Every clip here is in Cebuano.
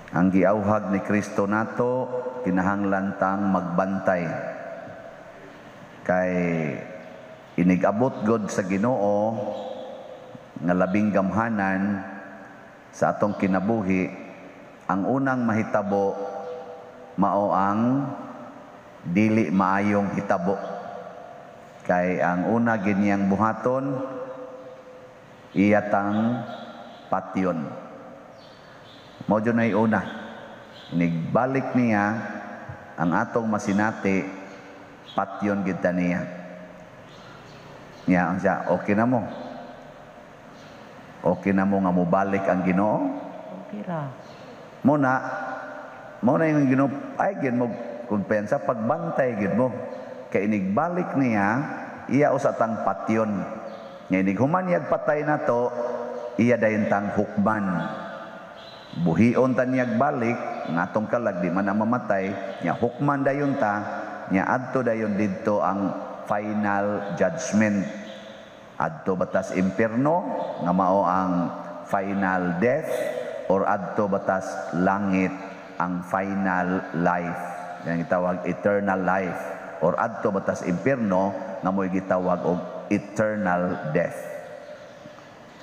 Ang giawhag ni Kristo nato, kinahanglan tang magbantay. Kay inigabot god sa Ginoo nga labing gamhanan sa atong kinabuhi, ang unang mahitabo mao ang dili maayong hitabo. Kay ang una giniyang buhaton, iyatang patyon. Mao jud nay una. Inigbalik niya ang atong masinati, patyon gid ta niya. Niya siya, okay na mo. Okay na mo nga mobalik ang Ginoo? Okay ra. Mo na yung Ginoo ay gid mo kumpiyansa pagbantay gid mo. Kay inigbalik niya, iya usa tang patyon. Nga inig human niyag patay nato, iya dayon tang hukman. Buhion ta niyag balik, nga atong kalag di man na mamatay, nya hukman dayon ta, nya adto dayon didto ang final judgment. Adto batas impierno nga mao ang final death, or adto batas langit ang final life. Yang gitawag eternal life, or adto batas impierno nga mo'y gitawag og eternal death.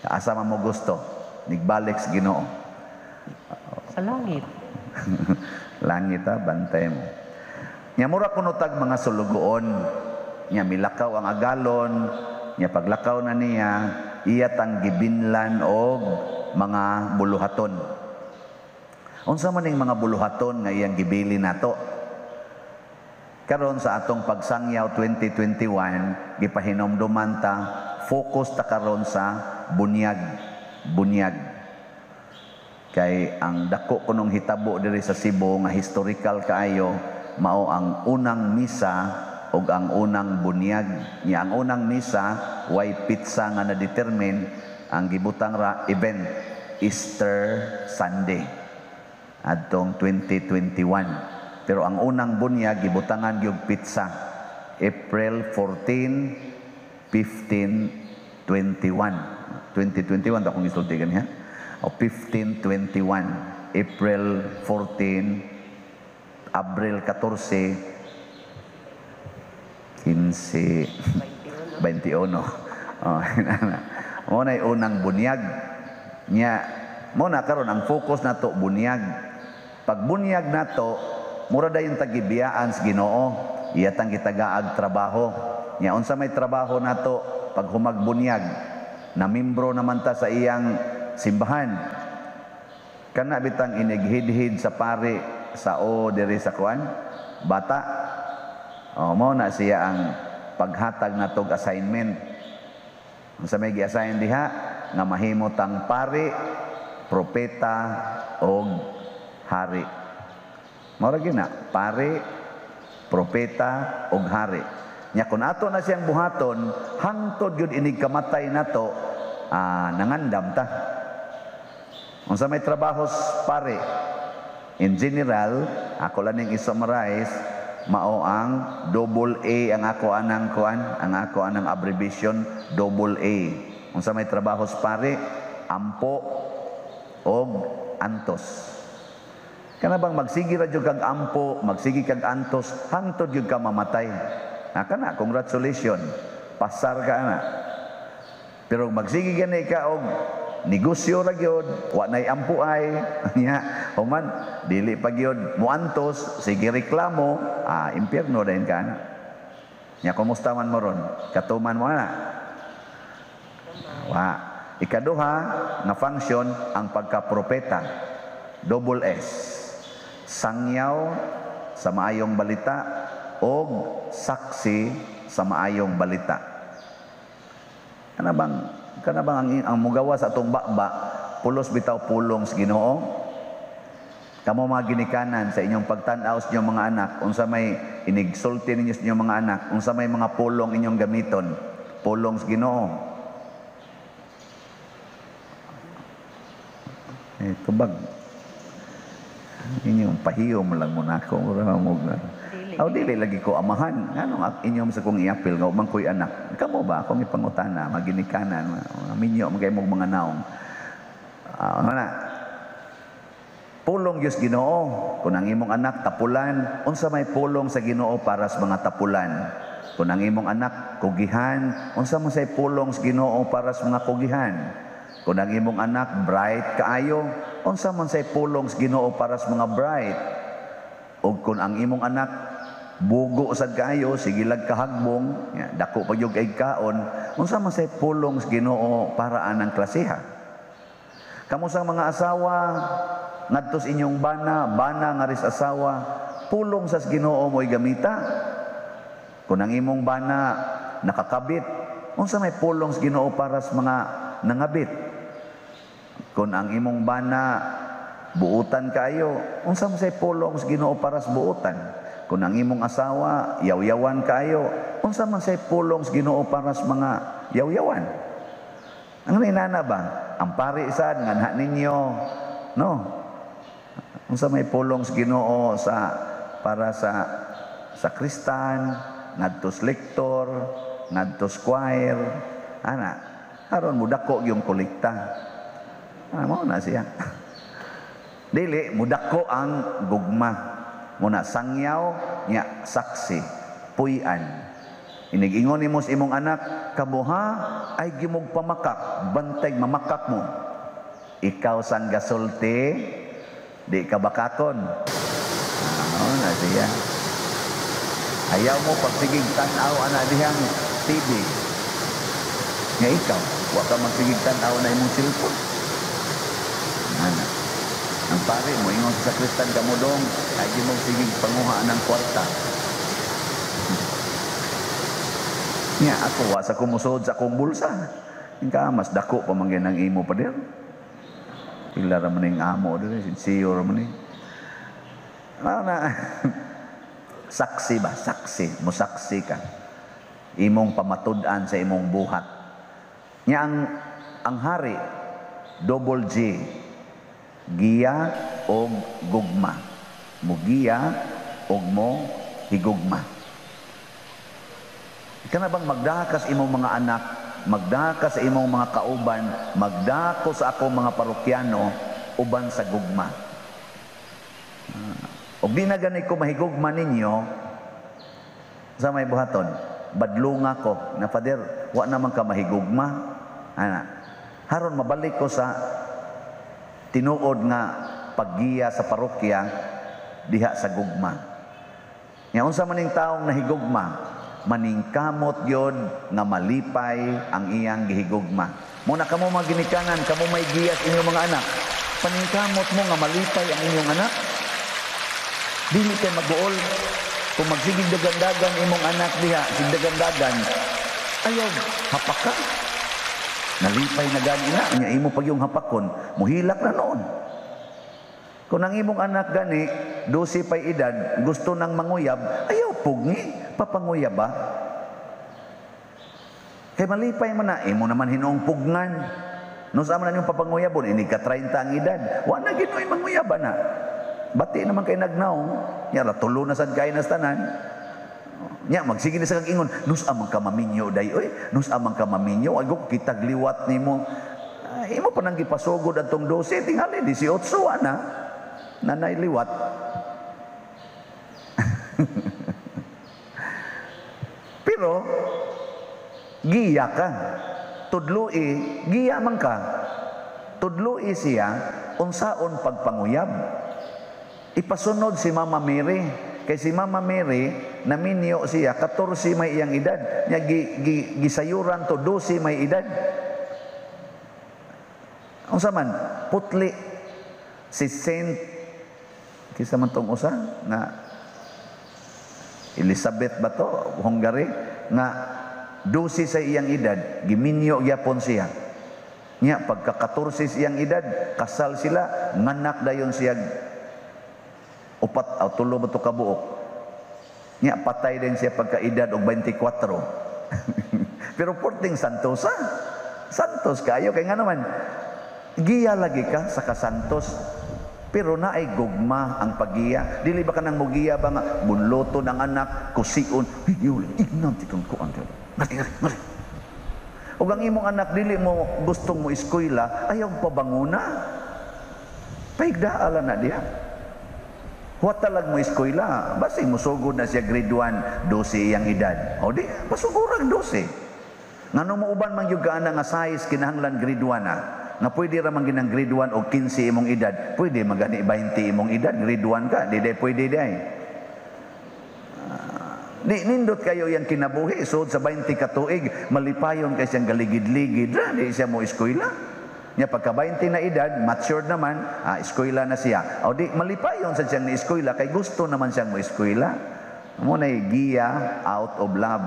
Asa man mo gusto? Nigbalik sa Ginoo. Sa langit. Langit ha, bantay mo. Nya mura kuno tag mga sulugoon. Nya milakaw ang agalon, nya paglakaw na niya, iya tang gibinlan og mga buluhaton. Unsa man ning mga buluhaton nga iyang gibili nato? Karon sa atong pagsangyaw 2021, gipahinomduman ta, focus ta karon sa bunyag, bunyag. Kay ang dako kunong hitabo diri sa Cebu nga historical kaayo, mao ang unang misa ug ang unang bunyag. Nya ang unang misa way petsa nga na-determine, ang gibutang ra event Easter Sunday adtong 2021. Pero ang unang bunyag gibutangan gyud petsa April 14, 1521. 2021 ta akong gisulti ganiha. O 1521, April 14, Abril 14, 15, 21. Oh, mo na unang bunyag. Nya mo na karon ang focus nato bunyag. Pag bunyag nato, mura dayon tagibiyaan sa Ginoo. Iya tang gitagaag trabaho. Nya unsa may trabaho nato pag humagbunyaag? Na membro naman ta sa iyang simbahan. Kana bitang inighidhid sa pari sa o diri sa kuan bata. O mo na siya ang paghatag natog assignment. Unsa may gi-assign diha nga mahimo tang pari, propeta og hari. Mao ra gyud na, pari, propeta og hari. Nya kun ato na siyang buhaton hangtod gyud inig kamatay nato, nangandam ta. Unsa may trabaho pare? In general, ako lang ning i-summarize, mao ang double A ang ako anang kuan, ang ako anang abbreviation double A. Unsa may trabaho sa pare? Ampo og antos. Kana bang magsige ra jud kag ampo, magsige kag antos hangtod gyud ka mamatay. Na kana, congratulations, pasar ka na. Pero magsige gani ka og negosyo ra gyud, wa nay ampo ay, nya, human dili pa gyud muantos, sige reklamo, impyerno dayon ka na. Nya kumusta man mo ron? Katuman mo na. Wa. Ikaduha nga function ang pagkapropeta. Double S. Sangyaw sa maayong balita og saksi sa maayong balita. Kana bang ang mugawa sa atong baba pulos bitaw pulong sa Ginoo? Kamo mga ginikanan, sa inyong pagtan-aw sa inyong mga anak, unsa may inigsulti ninyo sa inyong mga anak, unsa may mga pulong inyong gamiton? Pulong sa Ginoo. Eh, tubag. Inyong pahiyo mo lang muna ako. Mura mo na. Aw, dili lagi ko amahan. Nganong inyong sa kong iapil nga umang ko'y anak. Kamo ba akong ipangutana, maginikanan, mga minyo, magay mong mga naong. Ano na? Pulong Diyos Ginoo, kung ang imong anak tapulan, unsa may pulong sa Ginoo para sa mga tapulan? Kung ang imong anak kugihan, unsa man say pulong sa Ginoo para sa mga kugihan? Kung ang imong anak bright kaayo, unsa man say pulong sa Ginoo para sa mga bright? Ug kung ang imong anak bugo sad kaayo, sige lag kahagbong, dako pa gyud kay kaon, unsa man say pulong sa Ginoo para anang klasiha? Kamo sa mga asawa, ngadto sa inyong bana, bana nga ris asawa, pulong sa Ginoo mo'y gamita. Kung ang imong bana nakakabit, unsa may pulong sa Ginoo para sa mga nangabit? Kung ang imong bana buutan kaayo, unsa man say pulong sa Ginoo para sa buutan? Kung ang imong asawa yaw-yawan kaayo, unsa man say pulong sa Ginoo para sa mga yaw-yawan? Ang inana ba? Ang pari sad nganha ninyo, no? Unsa may pulong sa Ginoo sa para sa sakristan, ngadtos lektor, ngadtos choir, ana, aron mudako yung kolekta. Ana mo na siya. Dili mudako ang gugma. Muna sangyaw nya saksi, puy-an. Inigingon nimo sa imong anak, kabuha ay gimog pamakak, bantay mamakak mo. Ikaw sang gasulti, di ka bakakon. Ano na siya. Ayaw mo pagsigig tan-aw ana dihang TV. Nga ikaw, wa ka magsigig tan-aw na imong cellphone. Ana. Ang pare mo ingon sa sakristan ka mo dong, ay di mo sigig panguha ng kwarta. Nya ako wa sa kumusod sa akong bulsa. Ika mas dako pa man ang imo pa dir. Pila ra man ning amo dire, sincere ra man ni. Ano na? Saksi ba? Saksi. Musaksi ka. Imong pamatud-an sa imong buhat. Nya ang hari, double G. Giya og gugma. Mugiya og mo higugma. Ika na bang magdakas imong mga anak, magdaka sa imong mga kauban, magdako sa akong mga parokyano, uban sa gugma. Og di na gani ko mahigugma ninyo, sa may buhaton, badlunga ko, na Father, wa naman ka mahigugma. Ana, haron mabalik ko sa tinuod nga paggiya sa parokya, diha sa gugma. Nga unsa man ning taong nahigugma, maningkamot gyud nga malipay ang iyang gihigugma. Muna kamo mga ginikanan, kamo may giyas inyong mga anak, paningkamot mo nga malipay ang inyong anak. Dili kay maguol. Kung magsigig dagandagan imong anak diha, sigdagandagan, ayaw, hapak ka. Nalipay na gani na, nya imo pag yung hapakon, muhilak na noon. Kung ang imong anak gani, 12 pa'y edad, gusto nang manguyab, ayaw pugni, papanguyab ba? Kay malipay man na, imo naman hinuong pugnan. No sa man yung papanguyabon, ini ka 30 ang edad, wa na ginoy manguyab na. Bati naman kay nagnaong, nya tulo na sad kay nas tanan. Nya magsige na sa kag ingon, nus amang ka maminyo day oy, nus amang ka maminyo, ago kitag liwat nimo. Ay, imo pa nang gipasugod atong 12, tingali 18 ana. Nanay liwat. Pero giya ka. Tudloi, giya man ka. Tudloi siya unsaon pagpanguyab. Ipasunod si Mama Mary. Kay si Mama Mary, naminyo siya, 14 may iyang edad. Nya gisayuran to 12 may edad. Unsa man? Putli. Si Saint, kisa man tong usa, nga Elizabeth ba to? Hungary, nga 12 sa iyang edad, giminyo gyapon siya. Nya pagka 14 sa iyang edad, kasal sila, nganak dayon siya upat o tulo ba to kabuok. Nya patay din siya pagkaedad og 24. Pero porting santos ha. Santos kayo kay nga naman giya lagi ka sa kasantos. Pero naay gugma ang paggiya. Dili ba ka nang mugiya ba nga bunloto ng anak, kusion, ignan ti kang kuan. Ngati ngati. Ug ang imong anak dili mo gustong mo eskwela, ayaw pabanguna. Paigdaa lang na diha. Wa talag mo eskwela, basing musugod na siya grade 1, 12 iyang edad. O di, pasugurag 12. Ngano mo uban man gyud ka ana nga size kinahanglan grade 1 na? Nga pwede ra man ginang grade 1 o 15 imong edad, pwede magani 20 imong edad, grade 1 ka, di day pwede day. Di nindot kayo yang kinabuhi, sud sa 20 ka tuig, malipayon kay siyang galigid-ligid ra, di siya mo eskwela. Nya pagka 20 na edad, matured naman, eskwela na siya. O di malipayon sa siyang ni eskwela kay gusto naman siyang mo eskwela. Mo na giya out of love.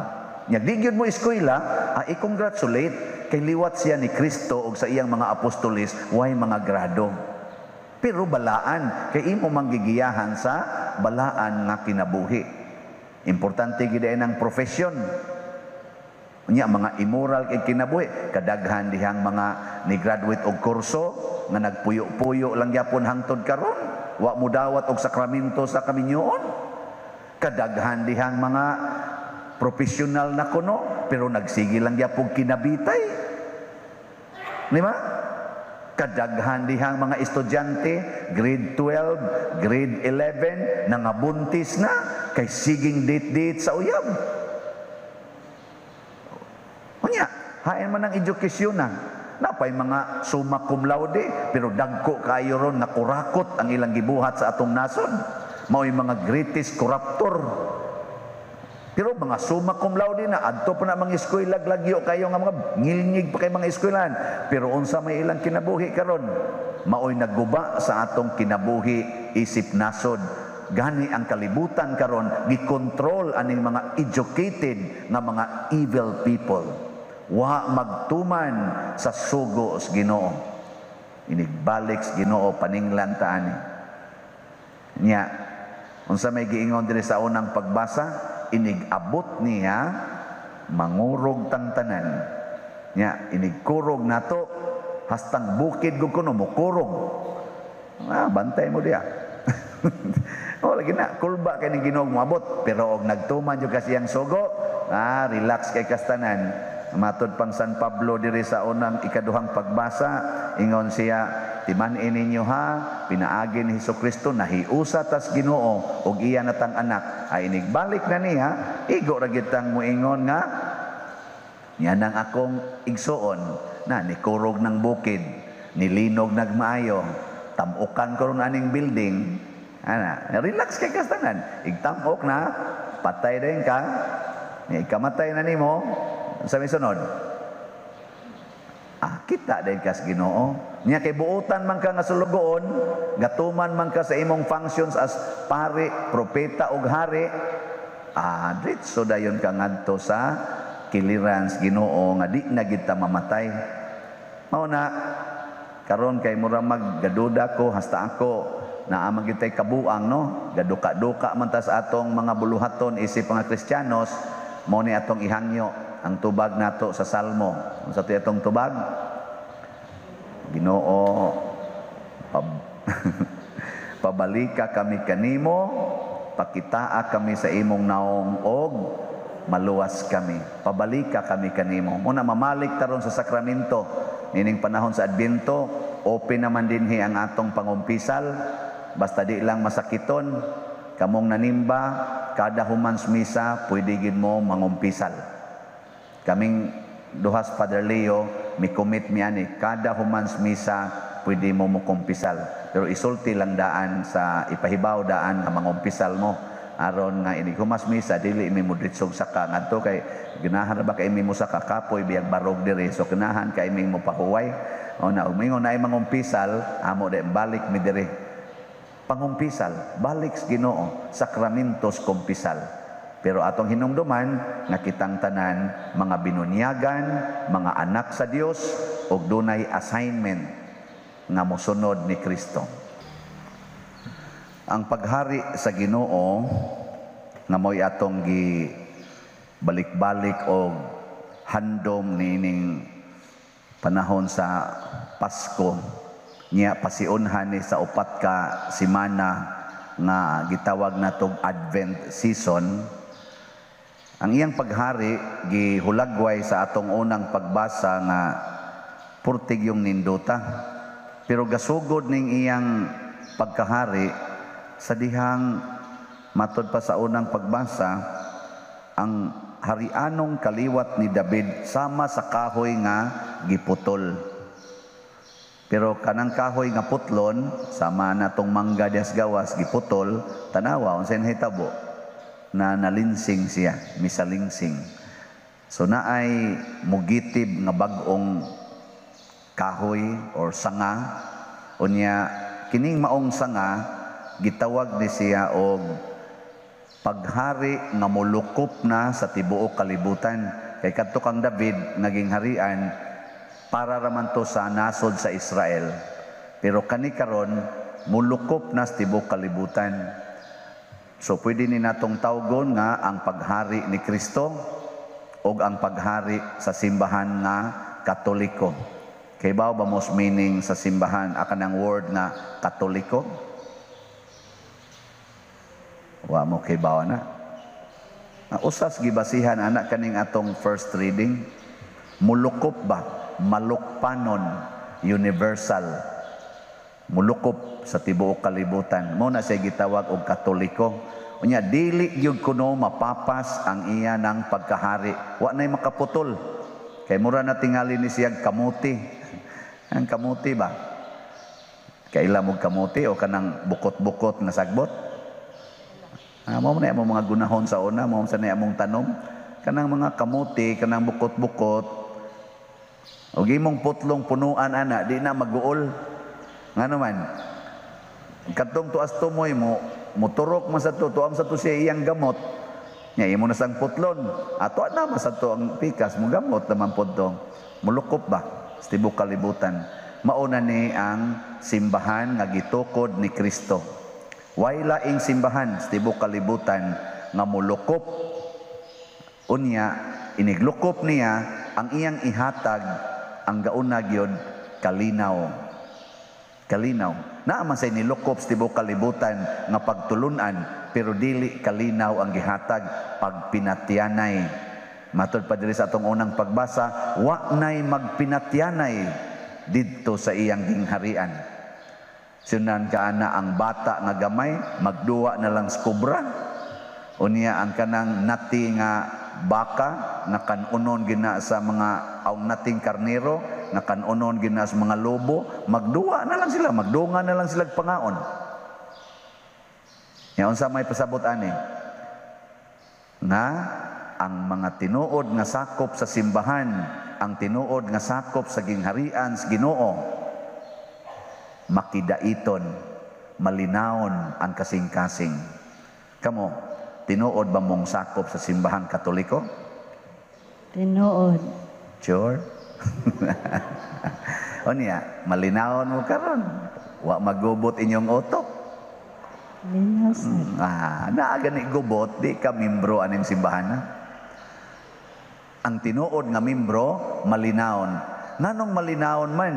Nya di gyud mo eskwela, i-congratulate kay liwat siya ni Kristo og sa iyang mga apostoles way mga grado. Pero balaan kay imo manggigiyahan sa balaan nga kinabuhi. Importante gid ang profesyon. Unya mga immoral kay kinabuhi, kadaghan dihang mga ni graduate og kurso nga nagpuyo-puyo lang gyapon hangtod karon, wa mo dawat og sakramento sa kaminyoon. Kadaghan dihang mga profesional na kuno pero nagsige lang gyapon kinabitay. Di ba? Kadaghan dihang mga estudyante, grade 12, grade 11, nangabuntis na kay siging date-date sa uyab. Unya, hain man ang edukasyon na. Napay mga summa cum laude, pero dagko kayo ron nga kurakot ang ilang gibuhat sa atong nasod. Mao'y mga greatest corruptor. Pero mga summa cum laude na, adto pa na mga eskwela, lagyo kayo nga mga ngilngig pa kay mga eskwelahan. Pero unsa may ilang kinabuhi karon, mao'y nagguba sa atong kinabuhi isip nasod. Gani ang kalibutan karon gikontrol aning mga educated nga mga evil people. Wa magtuman sa sugo sa Ginoo. Inigbalik sa Ginoo paninglan ta ani. Nya unsa may giingon diri sa unang pagbasa, inig-abot niya mangurog tang tanan. Nya inigkurog nato hastang bukid gud kuno mokurog. Bantay mo diya. O lagi na kulba kay ning Ginoo moabot, pero og nagtuman jud kasi ang sugo, relax kay kastanan. Matod pang San Pablo diri sa unang ikaduhang pagbasa, ingon siya, timan-in ninyo ha, pinaagi ni Hesukristo nahiusa tas Ginoo og iya natang anak. Ay inigbalik na niya, igo ra gyud tang moingon nga niya nang akong igsuon na nikurog ng bukid, nilinog nagmaayo, tamukan ko ron aning building. Ana, relax kay kastanan. Igtamok na, patay din ka, ikamatay na nimo. Sa may sunod, kita din kas Ginoo. Nya kay buotan man ka nga sulugoon, gatuman man ka sa imong functions as pari, propeta ug hari, diretso dayon ka ngadto sa kiliran sa Ginoo nga di na gid ta mamatay. Mao na karon kay mura maggaduda ko hasta ako naa man gid tay kabuang, no, gaduka-duka man ta sa atong mga buluhaton isip mga Kristiyanos. Mao ni atong ihangyo ang tubag nato sa Salmo. Unsa ti atong tubag? Ginoo, pabalika kami kanimo, pakitaa kami sa imong naong og maluwas kami. Pabalika kami kanimo. Muna mamalik taron sa sakramento nining panahon sa Adbiento, open naman dinhi ang atong pangumpisal. Basta di lang masakiton, kamong nanimba, kada humans misa, pwede gid mo mangumpisal. Kaming duhas Father Leo, mi commit mi ani, kada humans misa, pwede mo mukumpisal. Pero isulti lang daan sa ipahibaw daan nga mangumpisal mo. Aron nga inig humas misa, dili mi modritsog saka ngadto kay ganahan ra ba kay mi mo saka kapoy biyag barog diri, so ganahan kay mi mo pahuway. O na umingon na ay mangumpisal, amo de balik mi diri. Pangumpisal, balik sa Ginoo, sakramentos kumpisal. Pero atong hinumduman nga kitang tanan mga binunyagan, mga anak sa Dios ug dunay assignment nga mosunod ni Kristo. Ang paghari sa Ginoo nga mo'y atong gi balik-balik og handom niining panahon sa Pasko, niya pasiunhan ni sa 4 ka semana nga gitawag natong Advent season. Ang iyang paghari gihulagway sa atong unang pagbasa nga purtig yung nindota. Pero gasugod ning iyang pagkahari sa dihang matod pa sa unang pagbasa, ang harianong kaliwat ni David sama sa kahoy nga giputol. Pero kanang kahoy nga putlon, sama na tong mangga dias gawas giputol, tanawa unsay nahitabo, na nalinsing siya, misalingsing. So naay mugitib nga bag-ong kahoy or sanga. Unya kining maong sanga gitawag ni siya og paghari nga molukop na sa tibuok kalibutan. Kay kadto kang David naging harian para raman to sa nasod sa Israel. Pero kani karon molukop na sa tibuok kalibutan. So pwede ni natong tawgon nga ang paghari ni Kristo o ang paghari sa simbahan nga Katoliko. Kay ba most meaning sa simbahan akan ang word nga Katoliko? Wa mo kay bawa na. Usas gibasihan anak kaning atong first reading. Mulukop ba? Malukpanon, universal. Mulukop sa tibuok kalibutan. Mo na siya gitawag og Katoliko. Unya dili gyud kuno mapapas ang iya ng pagkahari. Wa nay makaputol. Kay mura na tingali ni siya kamuti. Ang kamuti ba? Kaila mo kamuti o kanang bukot-bukot nga sagbot? Mo na mo mga gunahon sa una, mo sa na among tanom. Kanang mga kamuti, kanang bukot-bukot. Og imong putlong punuan ana, di na maguol. Ngano man? Katong tuas tumoy mo, moturok man sa to, tuam sa to siya iyang gamot. Nya imo na sang putlon. Ato na man sa to ang pikas mo gamot naman pod to. Mulukop ba sa tibuok kalibutan. Mauna ni ang simbahan nga gitukod ni Kristo. Way laing simbahan sa tibuok kalibutan nga mulukop. Unya iniglukop niya ang iyang ihatag ang gauna gyud kalinaw. Kalinaw. Naa man say nilukop sa tibuok kalibutan nga pagtulunan, pero dili kalinaw ang gihatag pagpinatyanay. Matod pa diri sa atong unang pagbasa, wa nay magpinatyanay didto sa iyang gingharian. Sunan ka ana ang bata nga gamay magduwa na lang sa kobra. Unya ang kanang nati nga baka nga kanunon gina sa mga aw nating karnero nga kanunon gina sa mga lobo, magduwa na lang sila, magdunga na lang sila pangaon. Nya unsa may pasabot ani? Nga ang mga tinuod nga sakop sa simbahan, ang tinuod nga sakop sa gingharian sa Ginoo, makidaiton, malinawon ang kasing-kasing. Kamo, tinuod ba mong sakop sa simbahang Katoliko? Tinuod. Sure? O niya, malinawon mo karon. Wa magubot inyong utok. Linaw sad. Naa gani gubot, di ka membro aning simbahan na. Ang tinuod nga membro, malinawon. Nganong malinawon man?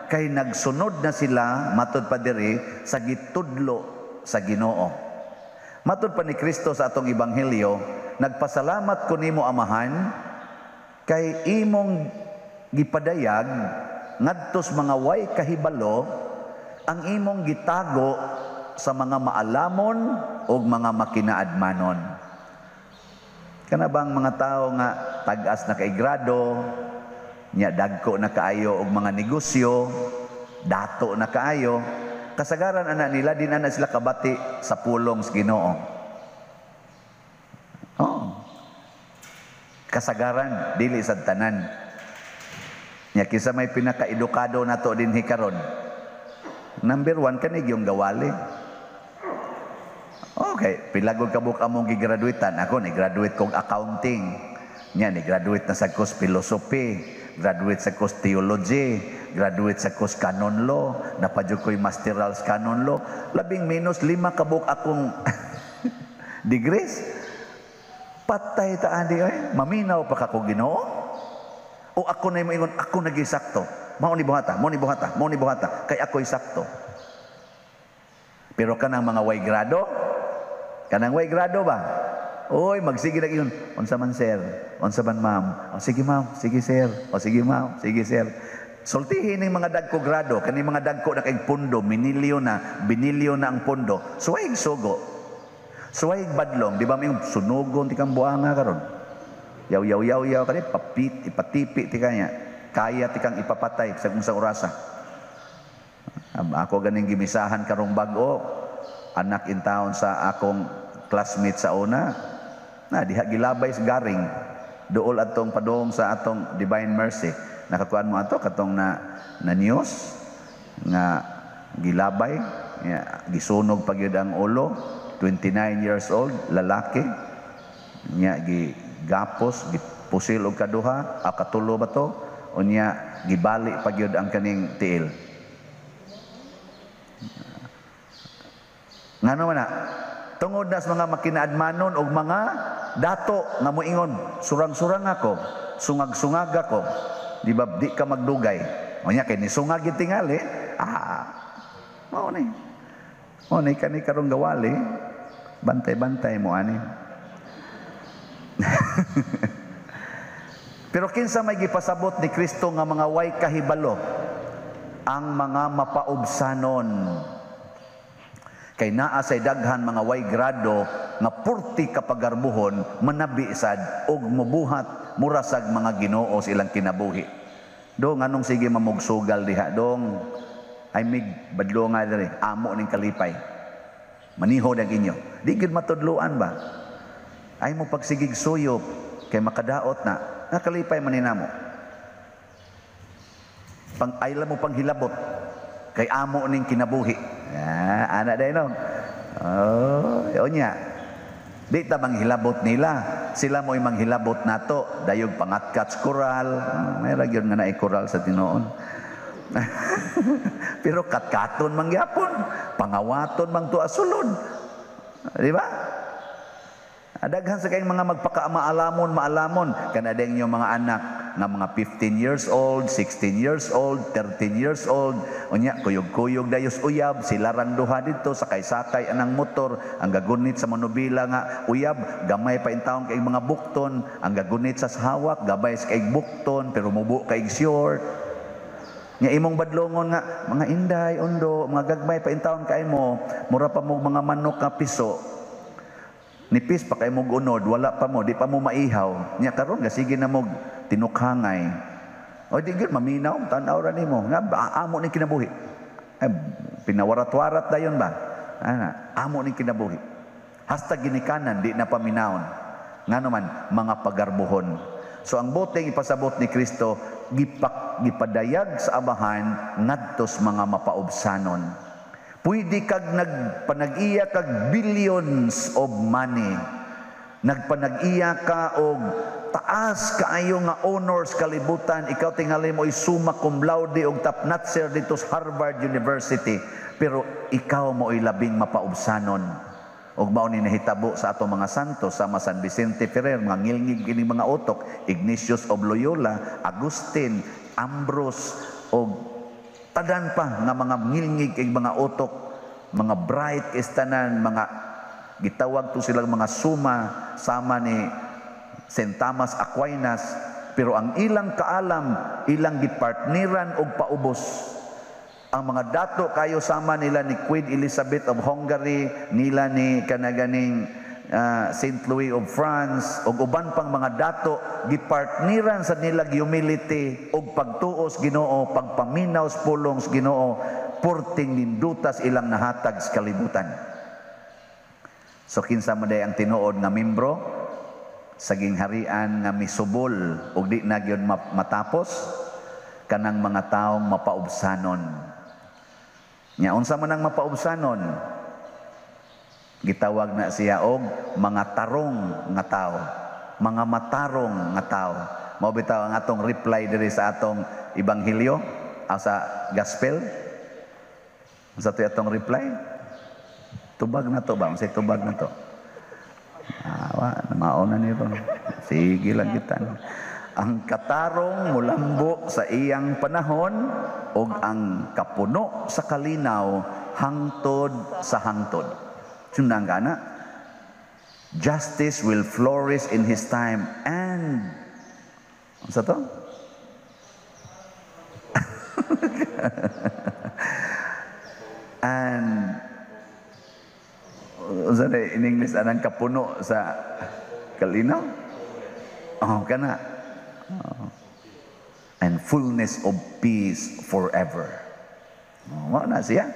Kay nagsunod na sila, matod pa diri, sa gitudlo sa Ginoo. Matod pa ni Kristo sa atong ebanghelyo, nagpasalamat ko nimo Amahan kay imong gipadayag ngadtos mga way kahibalo ang imong gitago sa mga maalamon ug mga makinaadmanon. Kana bang mga tao nga tag-as na kay grado, nya dagko na kaayo og mga negosyo, dato na kaayo, kasagaran ana nila di na sila kabati sa pulong sa Ginoo. Oh. Kasagaran dili sad tanan. Nya kinsa may pinakaedukado nato dinhi karon? Number 1 kani gyung gawali. Okay, pila gud ka buok among gigraduatean. Ako ni graduate kog accounting. Nya ni graduate na sa course philosophy, graduate sa course theology, graduate sa course canon law, napadyo ko'y masteral sa canon law. Labing minus 5 ka buok akong degrees. Patay ta ani oy, maminaw pa ka ko Ginoo. O ako na moingon, ako nagi sakto. Mao ni buhata, mao ni buhata, mao ni buhata, kay ako'y sakto. Pero kanang mga way grado, kanang way grado ba? Oy, magsige na yun. Unsa man sir? Unsa man ma'am? O sige ma'am, sige sir. O sige ma'am, sige sir. sultihin ning mga dagko grado, kani mga dagko na kay pundo, minilyo na, binilyo na ang pondo. Suway sugo. Suway badlong, di ba may sunugon ti kang buanga karon? Yaw yaw yaw yaw kani papit ipatipi ti kanya. Kaya ti kang ipapatay sa kung sa orasa. Ako ganing gimisahan karong bag-o, anak in town sa akong classmate sa una, na diha gilabay sa garing dool atong padung sa atong Divine Mercy. Nakakuan mo ato katong na news nga gilabay ya, gisunog pa gyud ang ulo, 29 years old lalaki nya, gigapos, gipusil og kaduha, a katulo ba to, unya gibali pa gyud ang kaning tiil. Ngano man na? Tungod na sa mga makinaadmanon og mga dato nga moingon, "Surang-surang ako, sungag-sungag ako, di ba, di ka magdugay." Unya kay nisungag gyud tingali, mao ni. Mao ni kani karong gawali, bantay-bantay mo ani. Pero kinsa may gipasabot ni Kristo nga mga way kahibalo? Ang mga mapaubsanon. Kay naa say daghan mga way grado nga purti kapagarbuhon, manabi sad og mubuhat murasag mga Ginoo sa ilang kinabuhi. Dong anong sige mamugsugal diha dong, ay mig badlo nga diri amo ning kalipay. Maniho dag inyo. Di gyud matudloan ba? Ay mo pagsigig suyop kay makadaot na nakalipay man ninamo. Pang ayla mo panghilabot kay amo ning kinabuhi. Ah, ana day no. Oh, unya. Di ta manghilabot nila, sila mo'y manghilabot nato, dayog pangatkat koral, may ra gyud nga naay koral sa tinuon. Pero katkaton man gyapon, pangawaton man tuwa sulod. Di ba? Daghan sa kayong mga magpakaalamon, maalamon kana dayong inyong mga anak nga mga 15 years old, 16 years old, 13 years old, unya kuyog-kuyog dayos uyab, sila rang duha didto sakay-sakay anang motor, ang gagunit sa manubila nga uyab, gamay pa intawon kay mga bukton, ang gagunit sa hawak, gabay sa kay bukton, pero mubo kay short. Nya imong badlongon nga mga inday, undo, mga gagmay pa intawon kay mo, mura pa mo mga manok nga piso. Nipis pa kay mog unod, wala pa mo, di pa mo maihaw. Nya karon gasige na mog tinukhangay. O di gyud maminaw, tan-aw ra nimo. Nga amo ning kinabuhi. Ay, pinawarat-warat dayon ba? Ana, amo ning kinabuhi. Hasta ginikanan di na paminawon. Ngano man mga pagarbuhon. So ang boteng ipasabot ni Kristo gipadayag sa Amahan ngadtos mga mapaubsanon. Pwede kag nagpanag-iya kag billions of money. Nagpanag-iya ka og taas kaayo nga honors kalibutan. Ikaw tingali mo summa cum laude og top notcher dito sa Harvard University. Pero ikaw mo'y labing mapaubsanon. Og mao ni nahitabo sa atong mga santo sama San Vicente Ferrer, mga ngilngig kini mga utok, Ignatius of Loyola, Agustin, Ambrose og tadan pa nga mga ngilngig kay mga utok, mga bright istanan, mga gitawag to silang mga suma sama ni Saint Thomas Aquinas, pero ang ilang kaalam, ilang gipartneran og paubos. Ang mga dato kayo sama nila ni Queen Elizabeth of Hungary, nila ni kanaganing Saint Louis of France, og uban pang mga dato, gipartneran sa nila humility og pagtuos Ginoo, pagpaminaw sa pulong sa Ginoo, purting nindutas ilang nahatag sa kalibutan. So kinsa man day ang tinuod nga membro sa gingharian nga misubol og di na gyud matapos? Kanang mga taong mapaubsanon. Nya unsa man ang mapaubsanon? Gitawag na siya og mga tarong nga tao, mga matarong nga tao. Mao bitaw ang atong reply diri sa atong ebanghelyo, sa gospel. Unsa to atong reply? Tubag na to ba? Unsay tubag na to? Wa, mauna ni ron. Sige lang kita. Ang katarong mulambo sa iyang panahon ug ang kapuno sa kalinaw hangtod sa hangtod. Sundan ka na. Justice will flourish in his time and unsa to? And unsa na in English anang kapuno sa kalinaw? Oh, kana. Oh. And fullness of peace forever. Oh, mao na siya.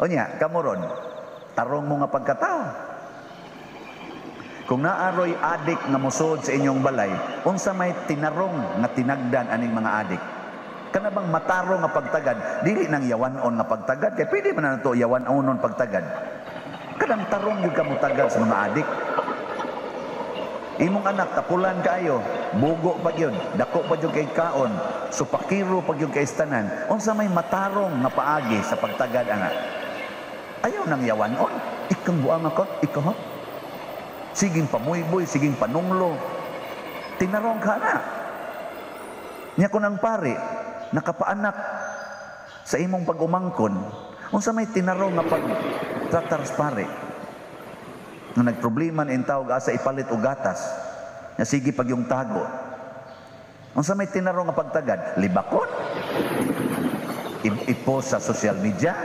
Unya, kamo ron, tarong mo nga pagkatao. Kung naaroy adik nga mosud sa inyong balay, unsa may tinarong nga tinagdan aning mga adik? Kana bang matarong nga pagtagad, dili nang yawan-on nga pagtagad, kay pwede man na nato yawan-onon pagtagad. Kanang tarong gyud ka motagad sa mga adik. Imong anak tapulan kaayo, bugo pa gyud, dako pa gyud kay kaon, supakiro pa gyud kay tanan. Unsa may matarong nga paagi sa pagtagad ana? Ayaw nang yawan-on. Ikang buang ka, ikaw ha? Siging pamuyboy, siging panunglo. Tinarong ka na. Nya kun ang pare, nakapaanak sa imong pag-umangkon, unsa may tinarong nga pagtratar sa pare? Nga nagproblema ni tawag asa ipalit og gatas, nga sige pag yung tago. Unsa may tinarong nga pagtagad? Libakon? I-post sa social media?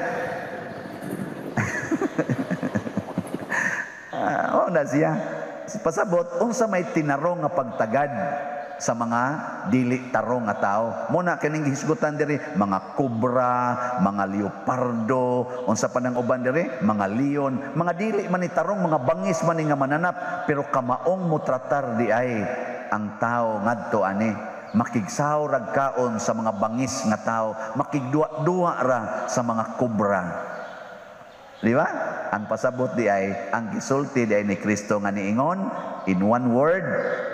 Oh na siya. Pasabot, unsa may tinarong nga pagtagad sa mga dili tarong nga tao. Muna kining gihisgutan diri mga kobra, mga leopardo, unsa pa nang uban diri, mga leon, mga dili man ni tarong, mga bangis man ni nga mananap, pero kamaong motratar di ay ang tao ngadto ani. Makigsaw rag kaon sa mga bangis nga tao, makigduwa-duwa ra sa mga kobra. Di ba? Ang pasabot di ay, ang gisulti di ay ni Kristo nga niingon, in one word,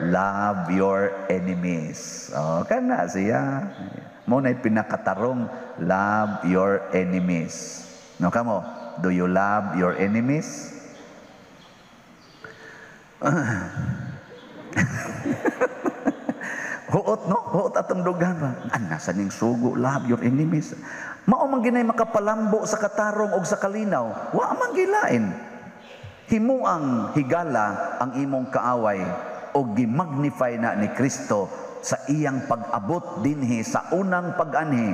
love your enemies. Oh, kana siya. Mo na'y pinakatarong, love your enemies. No, kamo, do you love your enemies? Huot, no? Huot atong dughan ba? Nasa ning sugo, love your enemies. Mao man ginay makapalambo sa katarong og sa kalinaw, wa man gilain. Himuang higala ang imong kaaway og gimagnify na ni Kristo sa iyang pag-abot dinhi sa unang pag-anhi.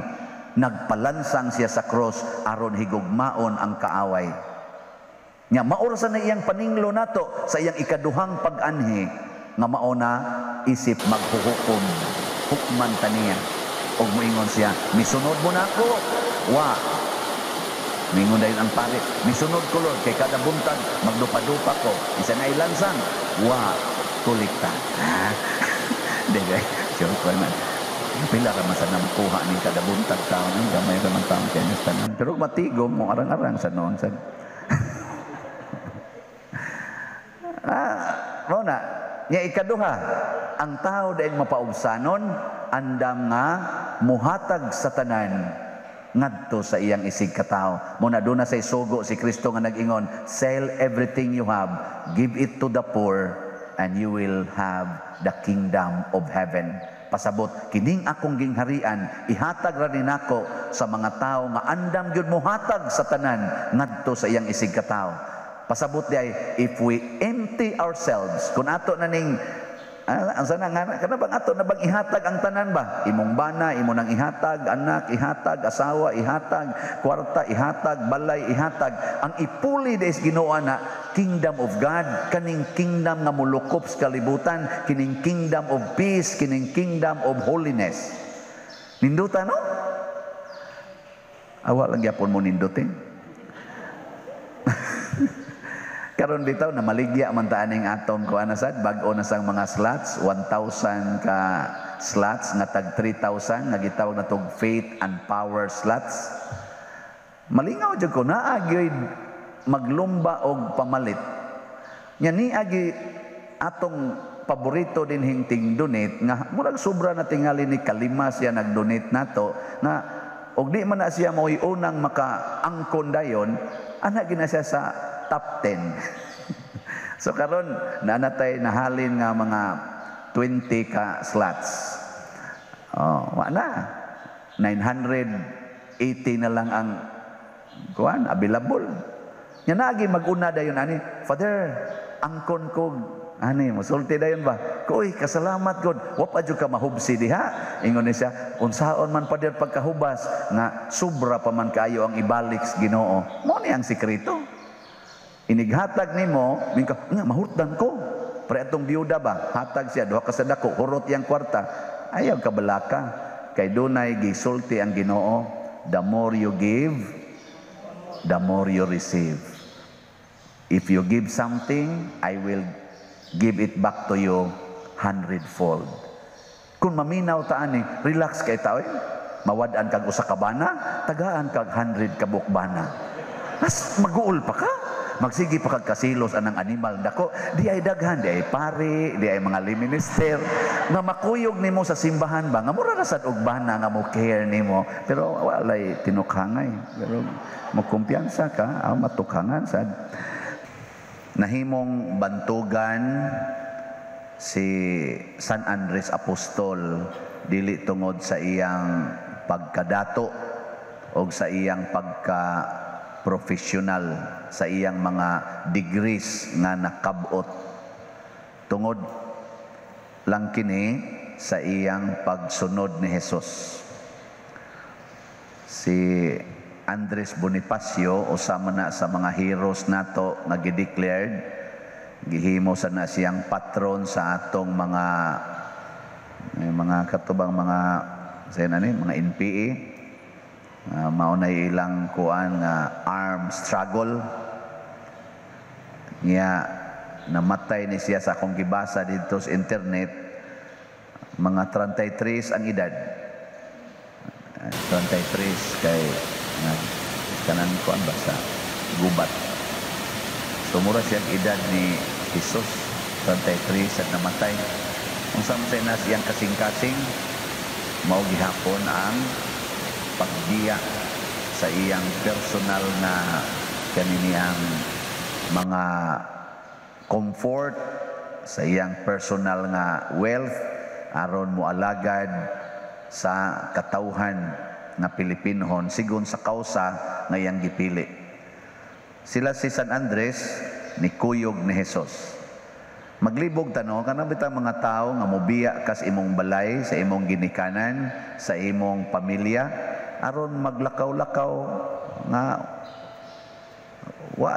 Nagpalansang siya sa cross aron higugmaon ang kaaway. Nya mao ra sa na iyang paninglo nato sa iyang ikaduhang pag-anhi nga mao na isip maghuhukom, hukman ta niya. Og moingon siya, misunod mo na ako. Wa. Mingon dayon ang pare, misunod ko Lord, kay kada buntag magdupa-dupa ko. Isa na ilansang. Wa. Kolekta. Di ba? Joke man. Pila ra man sa namukuha ning kada buntag taon, ang gamay ra man taon kay tanan. Pero matigom mo arang-arang sa noon sa. Mao na. Nya ikaduha, ang tao dahil mapaubsanon, andam nga muhatag sa tanan ngadto sa iyang isig katao. Muna doon na say sugo si Kristo nga nag-ingon, sell everything you have, give it to the poor, and you will have the kingdom of heaven. Pasabot, kining akong gingharian, ihatag ra ni nako sa mga tao nga andam gyud muhatag sa tanan ngadto sa iyang isig katao. Pasabot di ay, if we empty ourselves, kung ato na ning ang sana nga, kana bang ato na bang ihatag ang tanan ba? Imong bana, imo nang ihatag, anak ihatag, asawa ihatag, kwarta ihatag, balay ihatag. Ang ipuli des Ginoo na kingdom of God, kaning kingdom nga molukop sa kalibutan, kining kingdom of peace, kining kingdom of holiness. Ninduta no? Awa lang gyapon mo nindutin. Karon bitaw na maligya man ta aning atong kuan na sad, bag-o na sang mga slots, 1,000 ka slots nga tag 3,000 nga gitawag na tog faith and power slots. Malingaw jud ko naa gyud maglumba og pamalit. Nya niagi atong paborito dinhing ting-donate nga murag sobra na tingali ni kalima siya nag-donate nato nga og di man na siya mao'y unang makaangkon dayon, ana gina siya sa top 10. So karon naanatay nahalin nga mga 20 ka slots. Oh, wa na. 980 na lang ang kuan available. Nya naagi maguna dayon ani, Father, angkon ko Ani, musulti dayon ba? Kuy, kasalamat God. Wa pa jud ka mahubsi diha. Ingon ni siya, unsaon man pa dir pagkahubas nga sobra pa man kaayo ang ibalik sa Ginoo. Mao ni ang sikreto. Inighatag nimo, mingka, nga mahurtan ko. Pre atong biyuda ba? Hatag siya duha ka sa dako, hurot iyang kwarta. Ayaw kabalaka. Kay dunay gisulti ang Ginoo, the more you give, the more you receive. If you give something, I will give it back to you hundredfold. Kung maminaw ta ani, relax kay tao eh. Mawad-an kag usa ka bana, tagaan kag 100 ka bana. Mas maguol pa ka. Magsige pa kag kasilos anang animal dako, di ay daghan, di ay pari, di ay mga lay minister nga makuyog nimo sa simbahan ba nga mura ra sad og bana nga mo care nimo, pero walay tinukhangay, pero mo kumpiyansa ka, ah, matukhangan sad. Nahimong bantugan si San Andres Apostol dili tungod sa iyang pagkadato o sa iyang pagka professional, sa iyang mga degrees nga nakabot, tungod lang kini sa iyang pagsunod ni Jesus. Si Andres Bonifacio, usa man na sa mga heroes nato nga gi-declared, gihimo sa na siyang patron sa atong mga mga katubang mga sa ni mga NPA, mao na ilang kuan nga armed struggle. Niya namatay ni siya, sa akong gibasa dito sa internet, mga 33 ang edad. 33 kay nag kanang kuan ba sa gubat. So mura siya edad ni Jesus, 33 at namatay. Unsa man say na siyang kasing-kasing, mao gihapon ang pagbiya sa iyang personal na kaniniyang mga comfort, sa iyang personal nga wealth, aron moalagad sa katawhan nga Pilipinohon sigon sa kausa nga iyang gipili. Sila si San Andres ni kuyog ni Jesus. Maglibog tano kana bitang mga tawo nga mobiya kas imong balay, sa imong ginikanan, sa imong pamilya, aron maglakaw-lakaw nga wa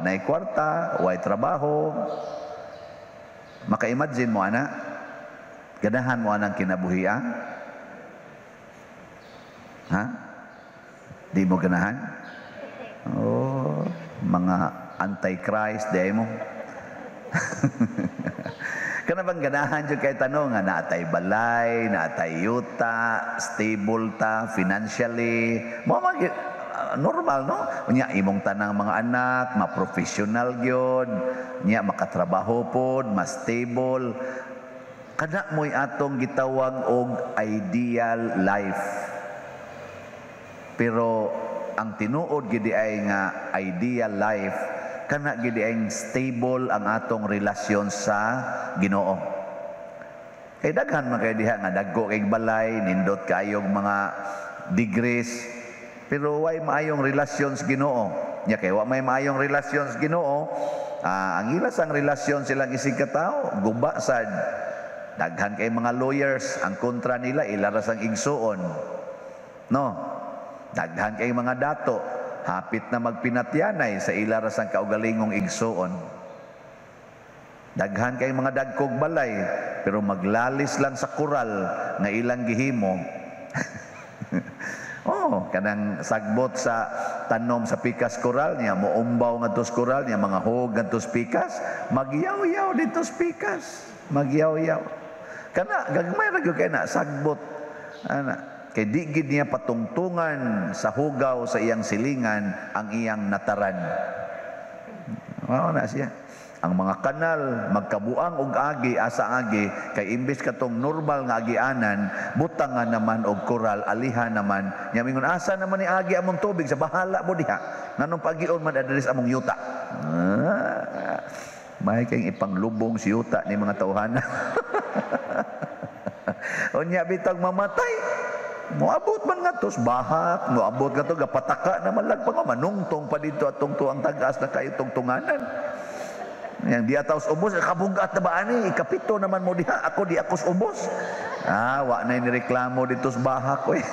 nay kwarta, way trabaho. Maka-imagine mo ana? Ganahan mo anang kinabuhia? Ha? Di mo ganahan? Oh, mga anti-Christ di mo. Kana bang ganahan jud kay tanong nga naatay balay, naatay yuta, stable ta financially? Mo mag normal, no? Unya imong tanang mga anak, ma-professional gyud, nya makatrabaho pod, mas stable. Kana mo'y atong gitawag og ideal life. Pero ang tinuod gidi ay nga ideal life kana gidi ay stable ang atong relasyon sa Ginoo. Kay daghan man kay diha nga dagko kay balay, nindot kayog mga degrees, pero way maayong relasyon sa Ginoo. Nya kay wa may maayong relasyon sa Ginoo, ang ilas ang relasyon silang isig katao, guba sad. Daghan kay mga lawyers, ang kontra nila ila ra sang igsuon. No? Daghan kay mga dato, hapit na magpinatyanay sa ila ra sang kaugalingong igsuon. Daghan kay mga dagkog balay, pero maglalis lang sa koral nga ilang gihimo. Oh, kanang sagbot sa tanom sa pikas koral niya, moumbaw ngadto sa koral niya, mga hog ngadto sa pikas, magyaw-yaw dito sa pikas, magyaw-yaw. Kana gagmay ra gyud kay na sagbot. Ana, kay di gid niya patungtungan sa hugaw sa iyang silingan ang iyang nataran. Mao na siya. Ang mga kanal magkabuang og agi asa agi kay imbes katong normal nga agianan, butangan naman og koral, alihan naman. Nya mingon, asa naman ni agi among tubig, sa bahala mo diha, nganong pagion man adres among yuta. May kay ipanglubong si yuta ni mga tawhana. Unya bitag mamatay, moabot man nga tos bahak, moabot nga to gapataka naman lag pa, manungtong pa dito atong tuang tagas na kayo tungtunganan. Yang diha taos ubos, kabugat na ba ani? Ikapito naman mo diha, ako di ako ubos. Ah, wa na nireklamo dito sa bahak ko eh.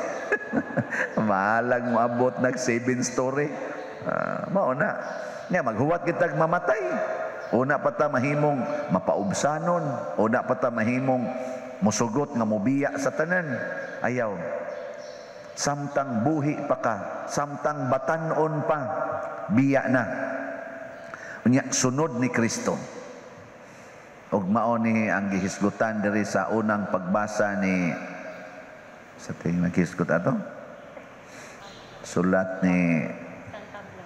Mahalag mo abot nag 7 story. Ah, mao na. Nya maghuwat kitag mamatay. Una pa ta mahimong mapaubsanon, una pa ta mahimong musugot nga mobiya sa tanan. Ayaw. Samtang buhi pa ka, samtang batanon pa, biya na. Unya sunod ni Kristo. Ug mao ni ang gihisgutan diri sa unang pagbasa ni sa ting naghisgot ato. Sulat ni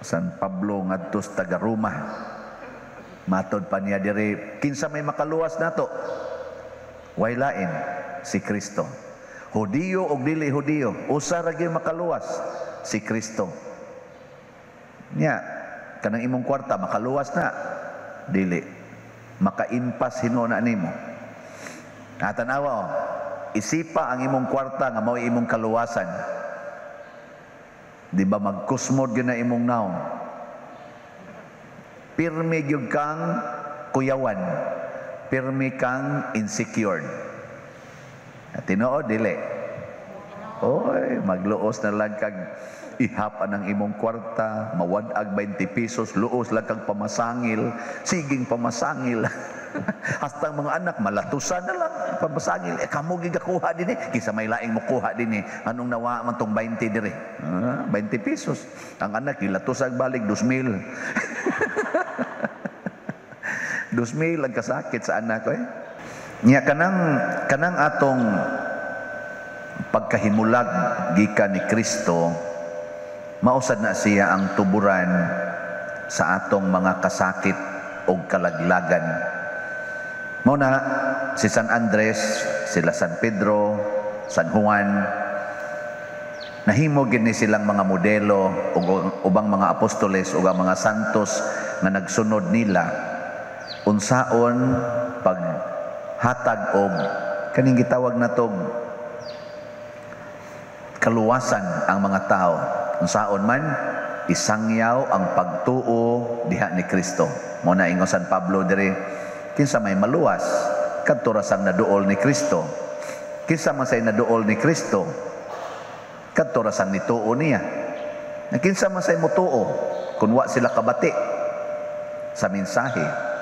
San Pablo ngadto sa taga Roma. Matod pa niya diri, kinsa may makaluwas nato? Way lain si Kristo. Hudiyo og dili Hudiyo, usa ra gyud makaluwas, si Kristo. Nya kanang imong kwarta makaluwas na, dili makaimpas hinuon na nimo. Tanawa oh, isipa ang imong kwarta nga mao imong kaluwasan. Di ba magkusmod gyud na imong naong? Pirmi gyud kang kuyawan, pirmi kang insecure. Tinuod dili? Oy, magluos na lang kag ihapan ang imong kwarta, mawad-ag 20 pesos, luos lang kag pamasangil, siging pamasangil. Hasta ang mga anak, malatusan na lang, pamasangil. Eh, kamo gigakuha din eh. Kisa may laing mukuha din eh. Anong nawa man tong 20 dire? Ah, 20 pesos. Ang anak, ilatusan balik, 2,000. 2,000 ang kasakit sa anak ko eh. Nya kanang atong pagkahimulag gikan ni Kristo, mausad na siya ang tuburan sa atong mga kasakit o kalaglagan. Mao na si San Andres, sila San Pedro, San Juan, nahimo gid ni silang mga modelo ug ubang mga apostoles ug ang mga santos nga nagsunod nila unsaon paghatag og kaning gitawag natog kaluwasan ang mga tao. Unsaon man isangyaw ang pagtuo diha ni Kristo. Mao na ingon San Pablo diri, kinsa may maluwas kadto ra sang naduol ni Kristo. Kinsa man say naduol ni Kristo kadto ra sang nituo niya. Na kinsa man say motuo kun wa sila kabati sa mensahe.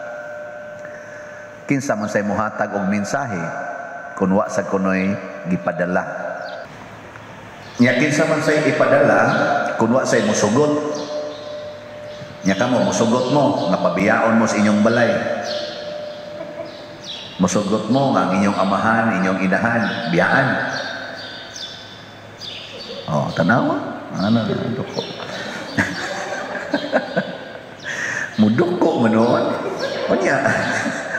Kinsa man say mohatag og mensahe kun wa sa kunoy gipadala. Nya kinsa man say ipadala kun wa say mosugot. Nya kamo mosugot mo nga pabiyaon mo sa inyong balay. Mosugot mo nga ang inyong amahan, inyong inahan, biyaan. Oh, tanawa. Ano duko. Muduko man noon. Unya,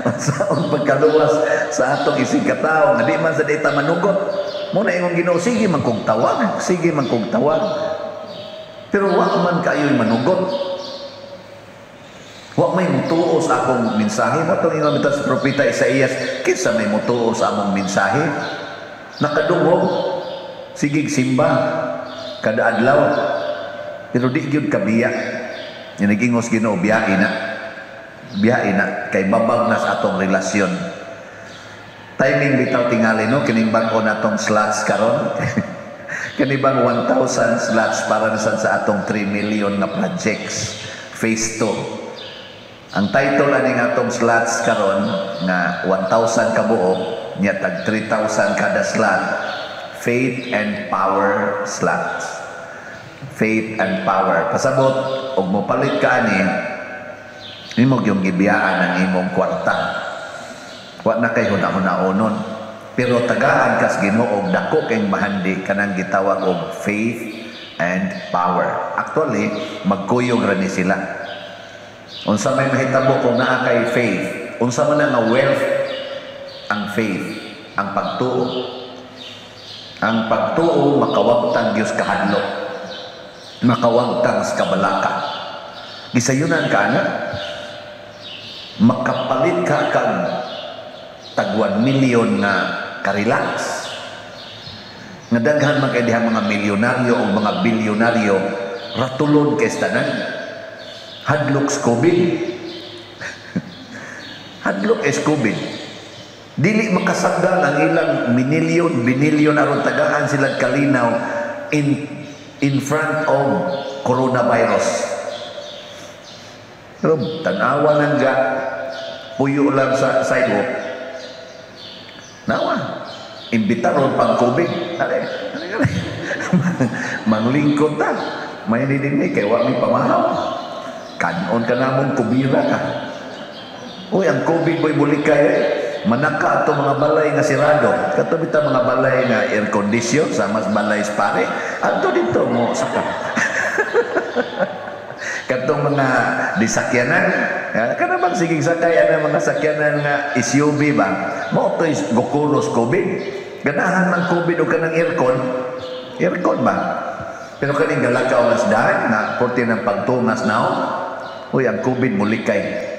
unsaon pagkaluwas sa atong isig katawo nga di man sa dita manugot. Mo na imong Ginoo, sige man kog tawag, sige man kog tawag. Pero wa man kayo'y manugot. Wa may mutuo sa akong mensahe. Mo tong ingon bitaw sa propeta Isaías, kinsa may mutuo sa among mensahe? Nakadungog, sige simba kada adlaw. Pero di gyud kabiya. Nya nagingos Ginoo, biyae na. Biyae na kay babag na sa atong relasyon. Timing bitaw tingali no kining bag-o natong slots karon. Kini bang 1,000 slots para na sad sa atong 3 million nga projects phase 2. Ang title ani nga atong slots karon nga 1,000 ka buok nya tag 3,000 kada slot, Faith and Power slots. Faith and Power. Pasabot og mopalit ka ani imo gyung gibiyaan ang imong kwarta. Wa na kay huna-hunaonon. Pero tagaan kas Ginoo og dako kay mahandi kanang gitawag og faith and power. Actually, magkuyog ra ni sila. Unsa may mahitabo kung naa kay faith? Unsa man nga wealth ang faith, ang pagtuo. Ang pagtuo makawagtang Dios kahadlok. Makawagtang sa kabalaka. Gisayunan ka ana, makapalit ka kag tag 1 million nga ka-relax. Nga daghan man kay diha mga milyonaryo o mga bilyonaryo, ratulon kay tanan. Hadlok sa COVID. Hadlok is COVID. Dili makasanggang ang ilang minilyon, binilyon aron tagaan sila kalinaw in front of coronavirus. Pero tanawa lang ga, puyo lang sa sidewalk. Nawa. Imbitaron pang COVID. Ale, ale, ale. Manglingkod ta. May ni kay wa mi pamahaw. Kanon ka namong kubira ka. Uy, ang COVID boy bulikay eh. Manaka ato mga balay nga sirado. Kato bitaw mga balay nga air condition sa mas balay pare. Adto dito mo saka. Katong mga disakyanan, ya, kana bang sigig sakay ana mga sakyanan nga SUV ba? Mao to is gokuros COVID. Ganahan man COVID og kanang aircon. Aircon ba? Pero kaning galakaw nga daan nga porte ng pagtungas naon. Uy, ang COVID mulikay.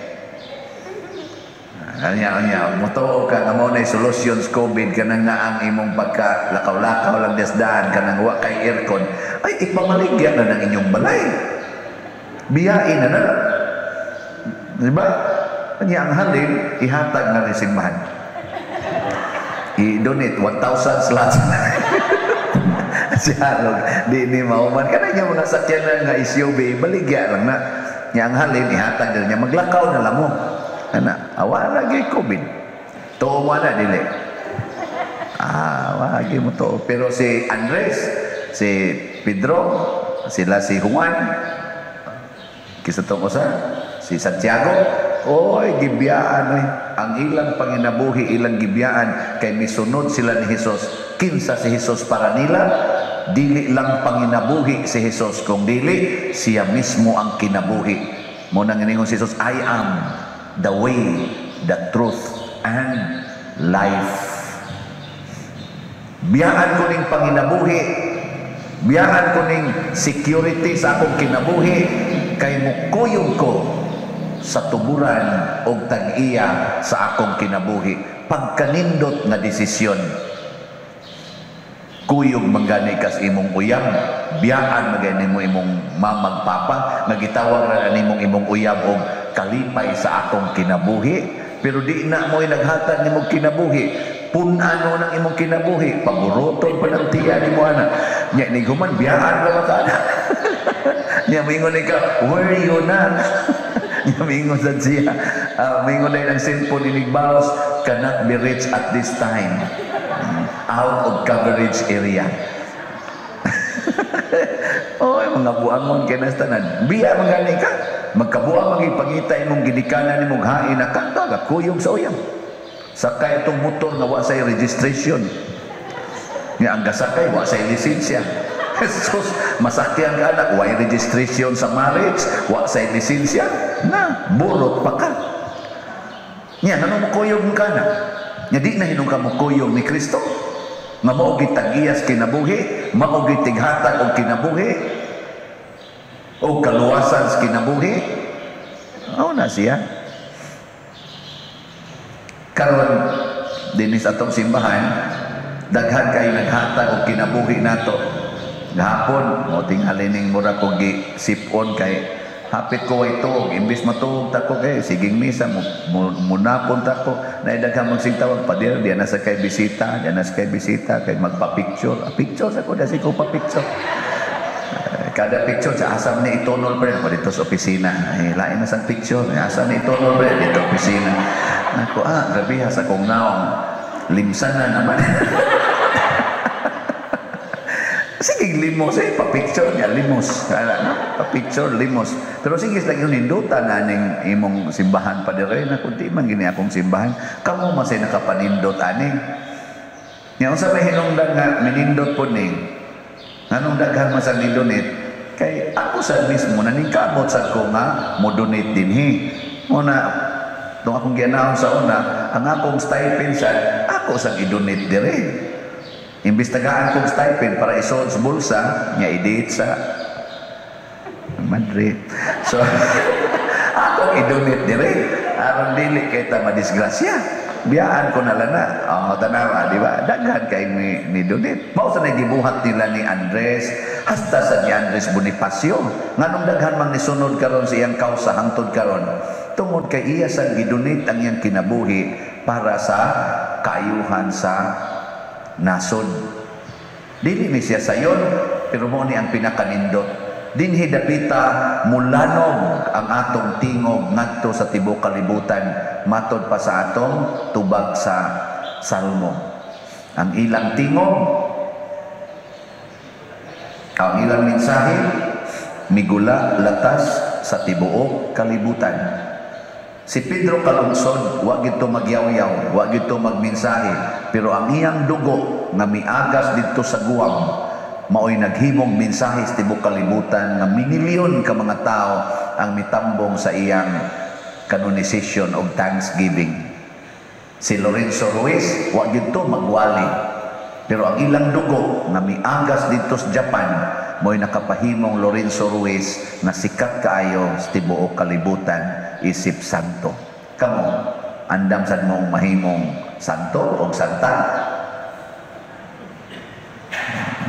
Anya, anya, motuo ka nga mao na solusyon sa COVID kanang nga ang imong pagka lakaw-lakaw lang desdaan kanang wa kay aircon, ay ipamaligya na ng inyong balay. Biyain na na. Di ba? Anya ang halin, ihatag na rin simbahan. I-donate 1,000 slots. Si Halog, di ni mauman. Kana niya mga sakyanan nga SUV, baligya lang na. Nya ang halin, ihatag na niya. Maglakaw na lang mo. Ana, awa lagi COVID. Tuo mo na, dili. Ah, wagi mo to. Pero si Andres, si Pedro, sila si Juan, kisa tong usa, si Santiago, oy, gibiyaan oy. Ang ilang panginabuhi, ilang gibiyaan kay misunod sila ni Hesus. Kinsa si Hesus para nila? Dili lang panginabuhi si Hesus, kung dili siya mismo ang kinabuhi. Mo nang iningon si Hesus, "I am the way, the truth, and life." Biyaan ko ning panginabuhi, biyaan ko ning security sa akong kinabuhi, kay mukuyog ko sa tuburan og tag-iya sa akong kinabuhi. Pagkanindot nga desisyon, kuyog manggani kas imong uyab, biyaan magani mo imong mamag papa, nga gitawag ra nimong imong uyab og kalipay sa akong kinabuhi, pero di na mo'y naghatag nimong kinabuhi. Pun-ano ng imong kinabuhi, paburoton pa ng tiya nimo ana. Nya ni human biyaan ra ba ka ana? Nya moingon ka, "Where you na?" Nya moingon sad siya. Moingon dahil ang cellphone inig baos, "Cannot be reached at this time. Out of coverage area." Oy, mga buangon kay nas tanan. Biya man gani ka. Magkabuang magipangita imong ginikanan nimong hain na kanta, kuyog sa uyab. Sakay itong motor nga wa say registration. Nga ang gasakay wa say lisensya. Jesus, masakyan ka anak, way registration sa marriage, wa say lisensya. Na, burot pa ka. Nya, ngano mo kuyog ka na? Nya di na hinong ka mo kuyog ni Kristo? Nga mao gitag-iyas kinabuhi, mao gitighatag og kinabuhi, o kaluwasan sa kinabuhi. Mao na siya. Karon dinhi sa atong simbahan, daghan kayo naghatag og kinabuhi nato. Gahapon, mo tingali ning mura ko gi sipon kay hapit ko way tuog, imbis matuog ta ko kay siging misa mo, munapon ta ko, na daghan magsingtawag, "Pader, diyan na sa kay bisita, diyan na sa kay bisita," kay magpa-picture. Ah, picture sa ko, dasi ko pa-picture. Kada picture sa asam ni itunol pre ako dito sa opisina. Ay, lain na sang picture. Asam ni itunol pre dito opisina. Nako ah, grabe ha sa kong naong. Limsan na naman. Sige, limos eh. Pa-picture niya, limos. Kala, no? Pa-picture, limos. Pero sige, lagi yung ninduta na ning imong simbahan pa dire na kundi man gini akong simbahan. Kamo masay nakapanindot ani. Nya unsa may hinungdan nga minindot po ning nganong daghan man sa ni-donate kay ako sa mismo naningkamot sad ko nga mo donate dinhi. Muna tong akong gianahon sa una, ang akong stipend sad ako sang i-donate dire. Imbis tagaan kong stipend para isuod sa bulsa, nya i-date sa Madrid. So akong i-donate dire aron dili kay ta madisgrasya. Biyaan ko na lang na. Oh, tanawa, di ba? Daghan kay ni donate. Mao sa nagibuhat nila ni Andres, Hasta sa ni Andres Bonifacio, nganong daghan mang nisunod karon sa iyang kausa hangtod karon? Tungod kay iya sang gidonate ang iyang kinabuhi para sa kaayuhan sa nasod. Dili ni siya sayon, pero mo ni ang pinakanindot. Dinhi dapita mulanog ang atong tingog ngadto sa tibuok kalibutan, matod pa sa atong tubag sa Salmo. Ang ilang tingog, ang ilang mensahe, migula latas sa tibuok kalibutan. Si Pedro Calungsod, wa gito magyaw-yaw, wa gito magmensahe, pero ang iyang dugo nga miagas didto sa Guam, maoy naghimong mensahe sa tibuok kalibutan nga minilyon ka mga tao ang mitambong sa iyang canonization og thanksgiving. Si Lorenzo Ruiz, wa gito magwali, pero ang ilang dugo nga miagas didto sa Japan, mo'y nakapahimong Lorenzo Ruiz na sikat kaayo sa tibuok kalibutan isip santo. Kamo, andam sad mong mahimong santo o santa?